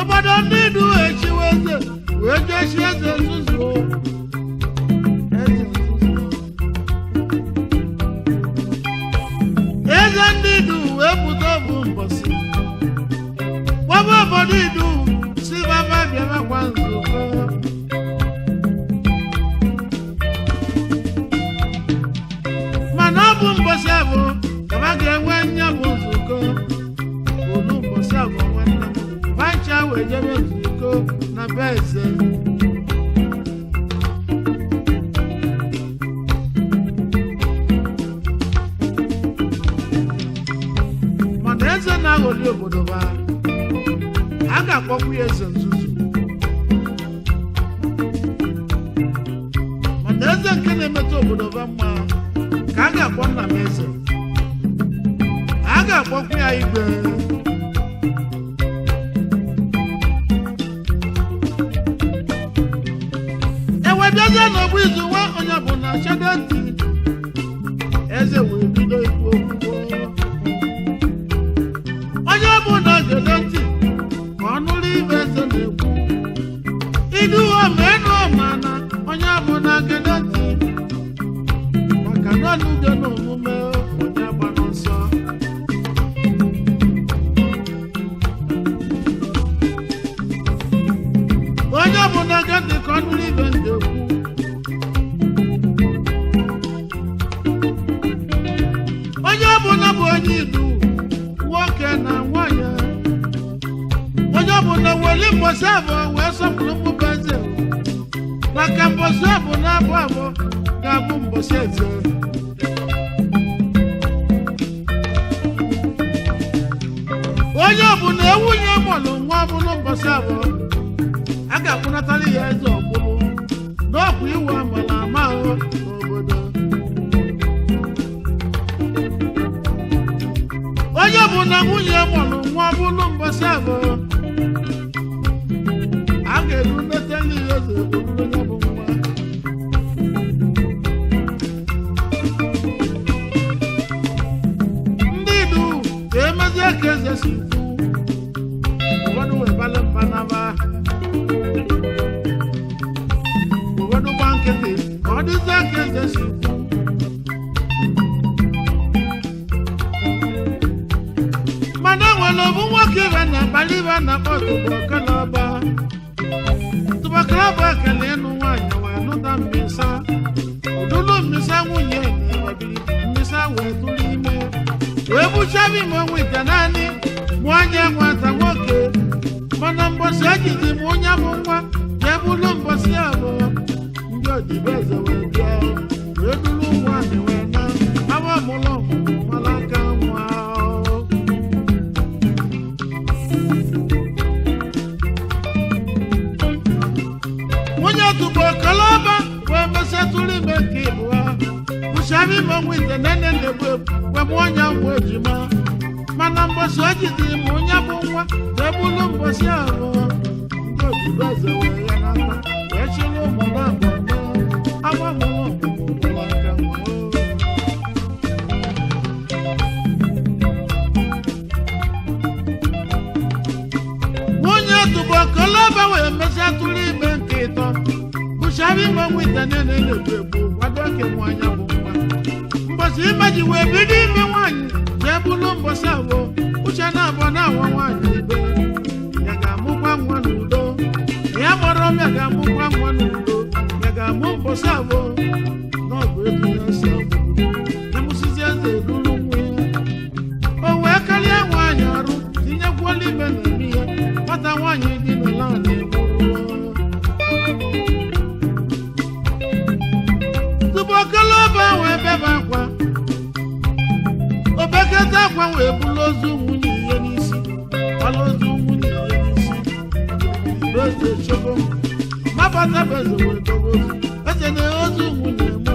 Obodo ndị idu echiwe eze wee jechi eze nzuzu. Eze nzuzu. Eze ndị idu wee pụta bụ mbọsị. Gbaba obodo idu si baba bịabakwa nzukọ. Mana ọ bụ mbọsị abụ ka ba ga-enwe nya bụ nzukọ. Olu mbọsị abụ nwanne m bancha wee jebe nzukọ na be eze. Mana eze na-aghọli obodo ba a ga-akpọkwu ya eze nzuzu. Mana eze nke na-emetụ obodo ba mma ka a ga-akpọ nna m eze, a ga-akpọkwu ya igwe. Ewebiazie n'ogbu izu nwa onye bụ na chedo ntị eze wee bido ikwu okwu. Onye bụ na gedo ntị ka ọ nụrụ ibe eze na-ekwu. Iduho ma enu mana onye bụ na gedo ntị maka na ọnụgo na omume onye gbara nsọ. Onye bụ na gee ntị ka ọ nụrụ ibe ndị okwu. Onye ọbụla bụ onye idu nwoke na nwanyị, onye ọbụla weli mbọsị abụọ wee sọpụrụ mmụba eze, maka mbọsị abụ na abụ abụọ ga-abụ mbọsị eze. Onye ọbụla ewunye mụrụ nwa ọbụla mbọsị abụọ a ga-akpụnatara ya eze ọgbụlụ n'ọkwa iwu amala ama ahụ n'obodo. Onye bụ na nwunye mụrụ nwa bụrụ mbọsị abụọ a ga-eru nneta niile eze obodo onye bụ nwa. Ndị idu ka emezie ka eze si kwu. Ụfọdụ wee balị mpanaba, ụfọdụ gba nkịtị ka ọ dịzie ka eze si kwu. Mana enwere obu nwoke ibe na akpali ibe na akpọ tụbọkalaba. Tụbọkalaba ekele ịnụ nwaanyị wee nụta mmisa ụdụlụ mmisa nwunye na-ewebiri mmisa wee tụrụ ime wee buchaba ime onwe ite naanị mụọ anya nwata nwoke. Mana mbọsị ejiji m onye bụ nwa jee bụlụ mbọsị abụọ ndị odibo eze wee bịa wee duru nwaanyị wee na awa mụlọ mara aka nwa. Nwunye tụbọ kalaba wee mesịtụrụ ime nke ịbụọ bụchara ime onwe ite nene na-egbu egbu wee mụọ onye nwa ejima. Mana mbọsị o jidere m onye bụ nwa wee bụrụ mbọsị abụọ ndị odibo eze wee ya n'aka wee chịrị ụmụ na abụọ awa mụrụ ọmụmụ bụrụ aka nwa. Nwunye tụbọ kolaba wee mesịa tụrụ ime nke ịtọ bụchara ime onwe ite niile na-egbu egbu kwado oke nwa anya bụ nwa. Mbọsị ime ji wee bido ime nwaanyị jee bụrụ mbọsị abụọ uche na abụọ na-awa nwaanyị ibe ya ga-amụkwa nwa n'udo, ya gbọrọ m ya ga-amụkwa nwa n'udo, ya ga-amụ mbọsị abụọ na ọ bụ etu ya si abụ na mụsizi eze eduru nwa ya o wee karịa nwaanyị arụ tinyekwuola ime na eme ihe nwata nwaanyị dị n'ụlọ a na-egburu. Tupu okolobụ wee bebe akwa obekata akwa wee bulu ozu nwunye ihe n'isi gbala ozu nwunye ihe n'isi eze chọgo mabata bụ eze wee dobe ozu eze na ozu nwunye mụ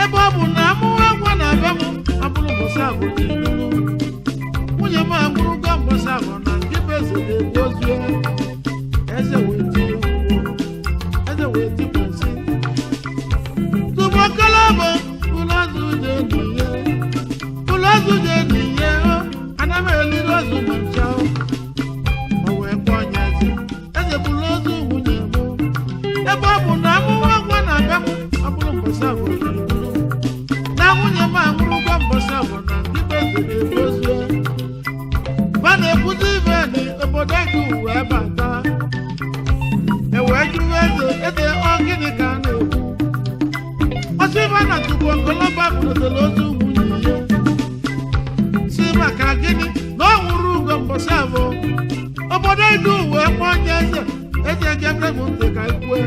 ebe ọ bụ na amụwa akwa na abịa m abụrụ mbọsị abụ n'ilulu nwunye m anwụrụgo mbọsị abụ na nke bụ eze ga-egbu ozu ya. Eze wee tie mkpu, eze wee tipụsị tụbọkọlọbọ ụlọzụ je n'ihe ụlọzụ je n'ihe o ana m eliri ozu ma ncha o. O wee kpọọ ya. Obodo edu wee bata, ewee jụwa eze, eze, ọ gịnị ka a na-ekwu? Ọsịba na tụbọkọlọba butere ozu nwunye ya, si maka gịnị na ọ nwụrụ ugo mbọsị abụọ. Obodo edu wee kpọọ onye eze, eze gebre m ntị ka ekwue.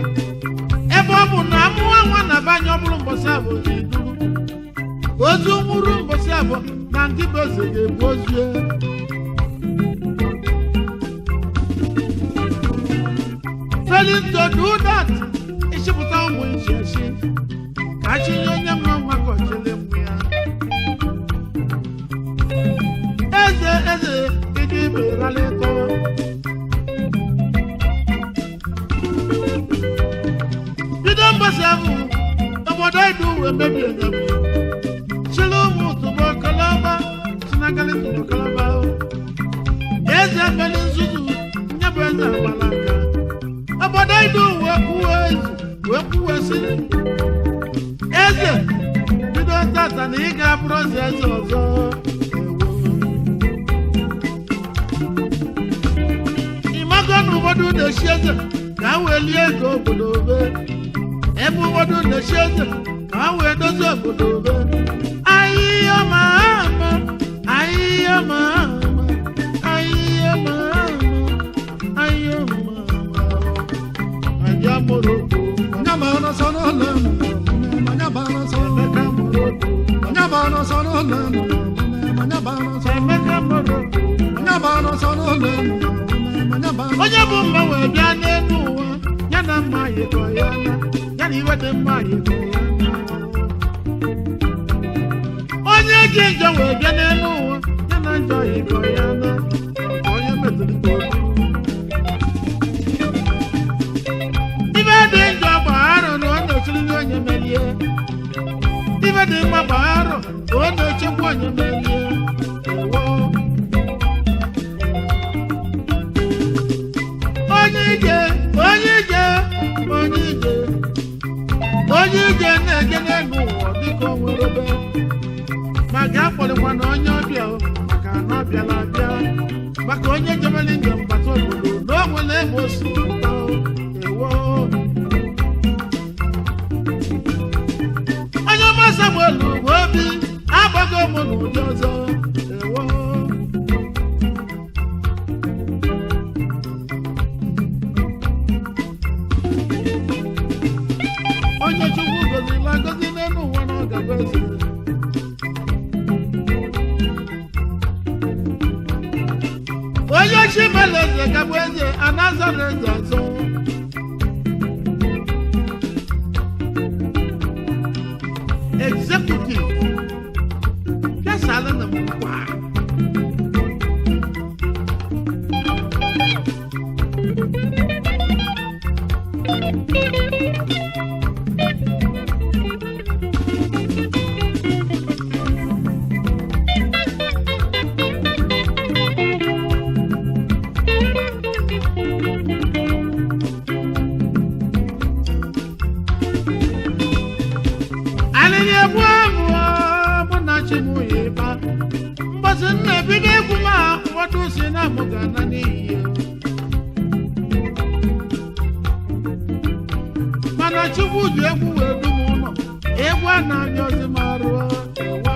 Ebe ọ bụ na amụwa nwa na banye, ọ bụrụ mbọsị abụọ na iduru ozu nwụrụ mbọsị abụọ na ndị bụ eze ga-ebu ozu ya. Failing to do that, ịchịpụta ụmụ iche echi ka achinye onye mma nwa ka ọchịlị mmụ ya. Eze, eze, ịdị imeralịtọ. Bido mbọsị ahụ, obodo Edu wee mebie nyabụ. Chịrị ụmụ tụbọkọlọba, chinakali tụbọkọlọba. Eze meli nzuzu, nyabụ eze agbala aka. Obodo Edu wee kwuwe ezu, wee kwuwe sị, eze, bido tata na ị ga-abụrụ eze eze ọzọ. Ewo. Ịmago na ụfọdụ na-echi eze ka ha wee lie ego obodo obe, ebe ụfọdụ na-echi eze ka ha wee dozie obodo obe. Ahịhịa ma ama, ahịhịa ma ama, ahịhịa ma ama, ahịhịa ma ama, abịa Moroko. Emeka Moroko. Emeka Moroko. Onye bụ mma wee bịa n'elu ụwa, ya na mma yikọ ya na ya na iwe dị mma yikọ ya na. Onye ji njọ wee bịa n'elu ụwa, ya na njọ yikọ ya na maka onye metụrụ ka o buru. Ibe dị njọ gbagharụ na ọ na-echiriri onye merie. Ibe dị mma gbagharụ na ọ na-echekwa onye merie. Ewo. Onye ije, onye ije, onye ije, onye ije na-eje n'elu ụwa dịka o nwere obe ma ga akpọrịkwa na onye ọbịa o, maka na ọ bịara abịa, maka onye jebere njem bata obodo na o nwere ebe o si pụta o. Ewo. Onye ọma Samuel Obi agbago m n'ụdị ọzọ. Ewo. Onye Chukwu gozila gozi n'elu ụwa na ọ ga-abụ eze. Onye chi mere eze gabụ eze, anazara eze azọ. Executive pịasala na m nkwa. Alịrị egbu amụọ mụ na chi m yi ba mbọsị m na-ebido egwu ma ụfọdụ si na mụ ga-ana n'iyi, mana Chukwu ji egwu wee du m ụlọ egwu a na-abịa ozi m arụọ. Ewo.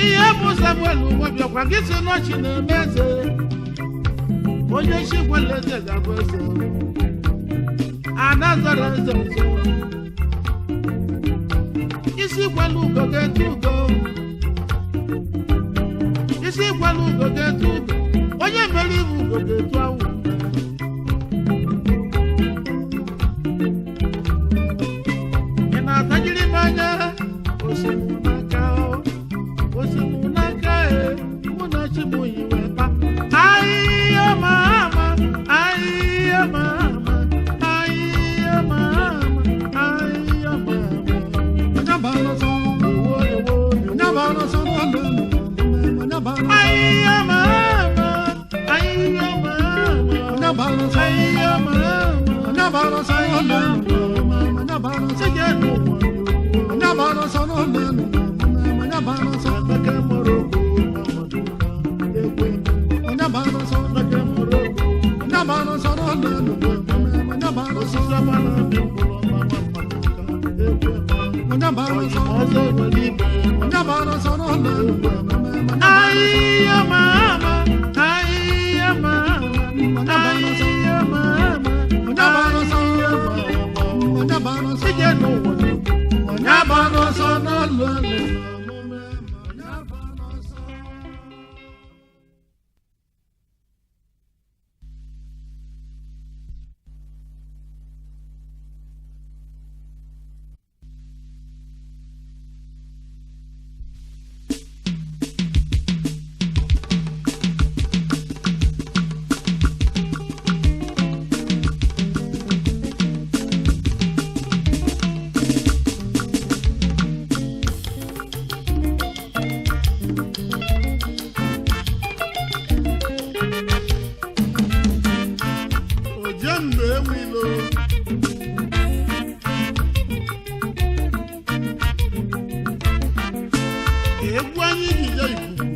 Ihe bụ Samuel Nwobiakwa gị si n'ọchị na-eme eze, onye isi kwele eze ga-abụ eze, ada zara eze ọzọ. Isi kwele ugo ga-etu ugo, isi kwele ugo ga-etu ugo, onye mere ibu ugo ga-etu awụ. Ị na-atajiri m anya osimiri n'aka, osimiri n'aka e mụ na chi m yi wee taa. Ahịhịa ma ama, ahịhịa ma ama, ahịhịa ma ama, ahịhịa ma ama. Ewo, ewo, ewo. Ahịhịa ma ama, ahịhịa ma ama, n'ọsọ n'ụlọ elu n'omume, onye ba n'ọsọ. Emeka Morocco, Mamadou Ka, egwu eme. Onye ba n'ọsọ. Emeka Morocco, Onye ba n'ọsọ n'ụlọ elu n'omume, onye ba n'ọsọ. osisi ọma na-amị mkpụrụ ọma, Mamadou Ka, egwu eme. Onye ba n'ọsọ. Ọzọ nwere ibe. Onye ba n'ọsọ n'ụlọ elu n'omume, onye ba n'ọsọ. Ahịhịa mama, ahịhịa mama, ahịhịa mama, Onye ba n'ọsọ. ahịhịa mama. Onye ba n'ọsọ. Ije n'ụwa n'ugwu. Onye ba n'ọsọ n'ụlọ elu n'omume, onye ba n'ọsọ. Ojembe enwilo. Egwu anyị ji ya ikuku.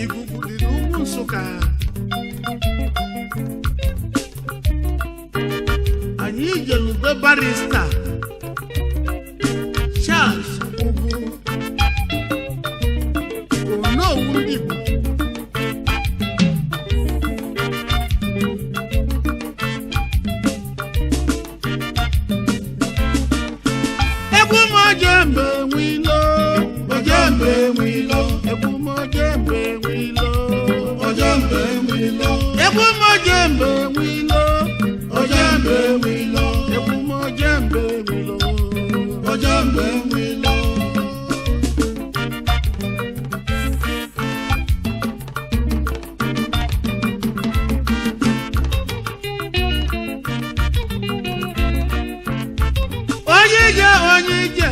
Ikuku dị n'ugwu Nsụka. Anyị jelube barista Charles Ugwu, Onowu ndị Igbo. Egwu m ojembe nwilo, Ojembe nwilo. Egwu m ojembe nwilo, Ojembe nwilo. Egwu m ojembe nwilo, Ojembe nwilo. Egwu m ojembe nwilo, Ojembe nwilo. Onye ije, onye ije,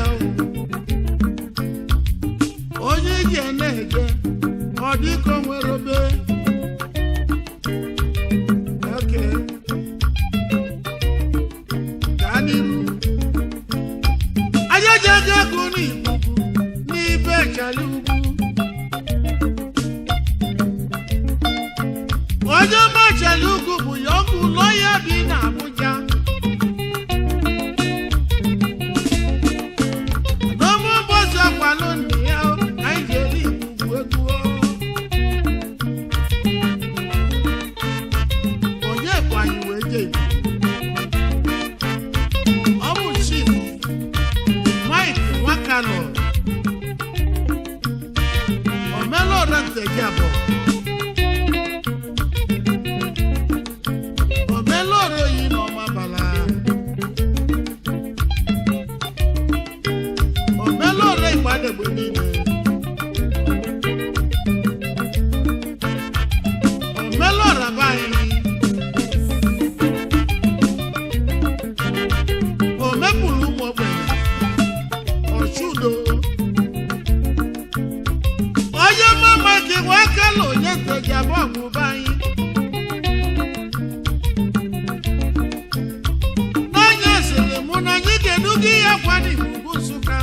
onye ije na-eje, ọ dịka o nwere obe. Okay. Gaa n'iru. Anyị eji ego n'ikuku n'ibe chala ugwu. Onye ọma chala ugwu bụ ya ọkụ ụlọ ya bi n'Abuja. N'ọmụ ụbọchị akwalụ nne ya, anyị ji eri ikuku egwu. Onye bụ anyị wee jee ikuku? Ọ bụ Chief Mike Nwakalọ, Omelora Ntejiabọ, Omelora oyi na Ọmabala, Omelora Igbanegbe niile, Omelora be anyị, o mepụrụ ụmụ ogbenye ọchụdo. Onye mama gị wee kala onye nteji abụọ gwụba anyị n'onye sịrị mụ na anyị ga-eduga ya kwa n'ikuku Nsụka.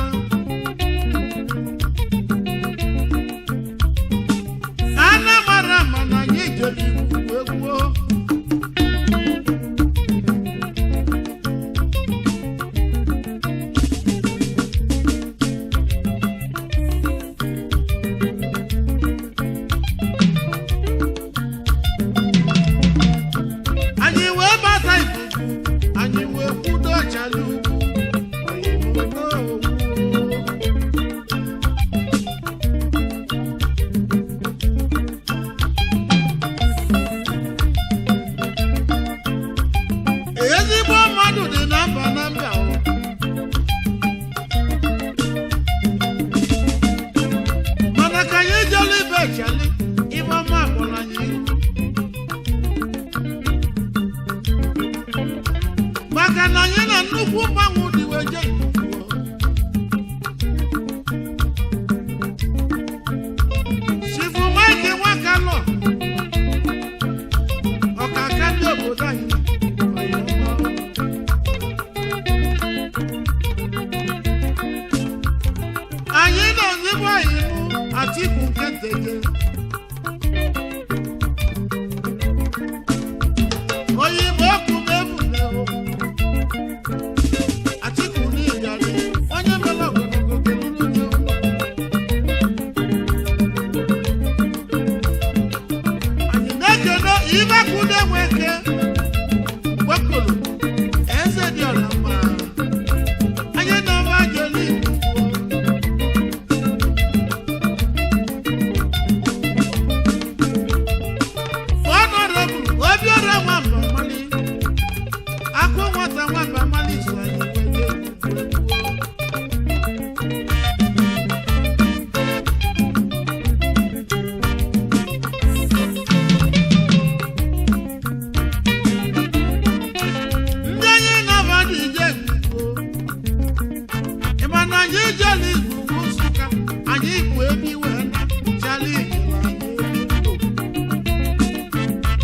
Mana anyị jere Igbo Nsụka, anyị bụ ebe iwe na chala ijere anyị ebi ndụ.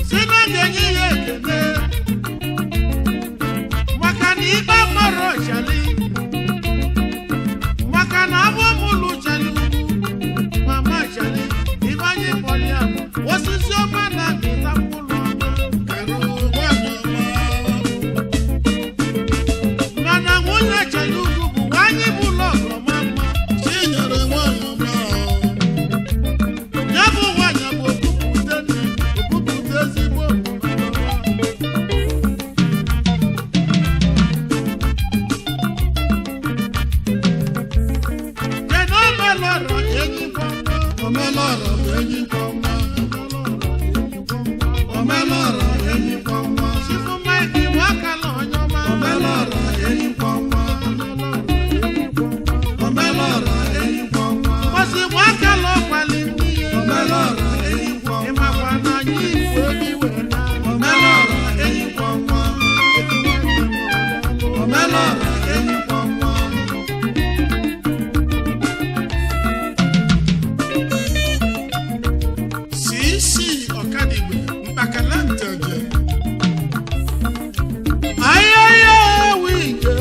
Si na ga-enye ya ekele maka na ikpe mara chali, maka na abụ mụlụ chali ugwu mama chali ibe anyị kpọrọ ya bụ osisi ọma na-amịta mkpụrụ ọma. Karo nwanyị ọma. Mana nwunye chali ugwu bụ nwanyị bụ lọgọ ma mma. Chinyere nwanyị ọma. Ya bụ nwanyị bụ okwupụta nne, okwupụta ezigbo omume ọma. Kedu omelọrọ enyi kwọngwọ? Omelọra bụ enyi kwa nwa. Omelọra enyi kwa nwa. Chifu Mike Nwakala onye ọma. Omelọra enyi kwa nwa. Omelọra enyi kwa nwa. Mọsị Nwakala ọkwali nne ya. Omelọra enyi kwa nwa. Ịmakwa na anyị Igbo ebe iwe na. Omelọra enyi kwa nwa. Omelọra enyi kwa nwa. CC Ọkadigwe Mkpakala Nteje. Ayẹyẹ ewu ije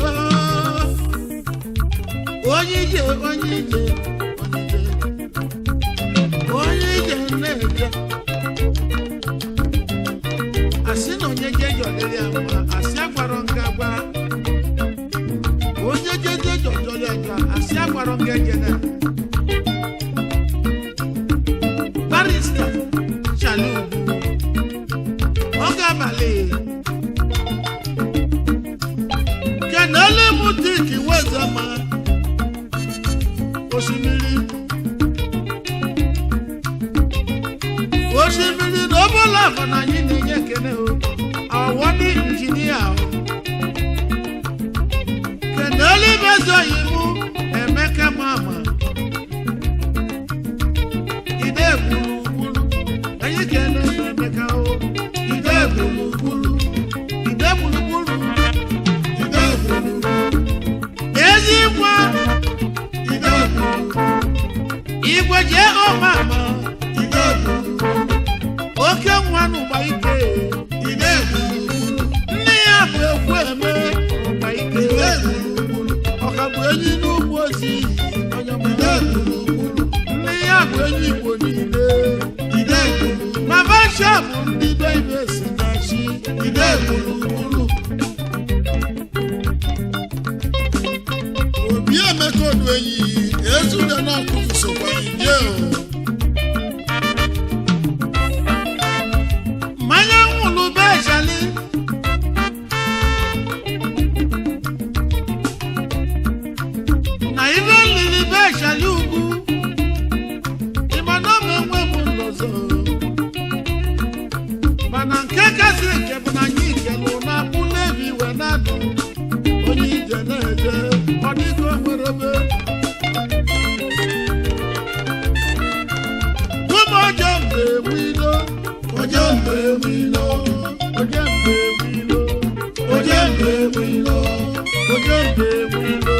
onye ije, onye ije, onye ije, onye ije na-eje. Asị na onye jeje ọdịrị ya mma, asị agwarọ nga gwa onye jeje jọjọrọ ya njọ, asị agwarọ nga ejene. Barista Chali Ugwu oge abalị kenele m dik wezema osimiri, osimiri na ọbụla afọ na anyị na-enye ekene o awọ ndị injinia o. Kenele m ezoghị mụ Emeka mama ide gburugburu, anyị kene Emeka o ide gburugburu, ide gburugburu. Ide gburugburu. Ezi nwa. Ide gburugburu. Igwe jee ọmama. Ide gburugburu. Oke nwa n'ụgba ike. Ide gburugburu. Nne ya bụ ekwu eme ụgba ike. Ide gburugburu. Ọka bụ enyi n'ugwu ozi onye ọma. Ide gburugburu. Nne ya bụ enyi Igbo niile. Ide gburugburu. Mama Sha bụ ndị be ibe si na chi. Ide gburugburu. Obi Emeka Oduenyi Ezude n'ọkụkụ sokwa ije o. Mmanya nwụrụ be Shali. Na ibe lili be Shali ugwu ịmana m enwe m nlọzọ, mana nke kasị nke bụ na anyị kelụ na akpụ n'ebi wee na-adụ onye ije na-eje ọ dịka o nwere ebe. Gụm oje mgbe egbu ilo. Oje mgbe egbu ilo. Oje mgbe egbu ilo. Oje mgbe egbu ilo. Oje mgbe egbu ilo.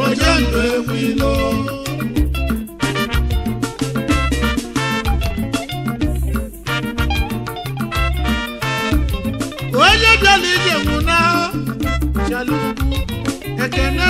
Oje mgbe egbu ilo. Onye bịara ije nwụ na chala ugwu ekene.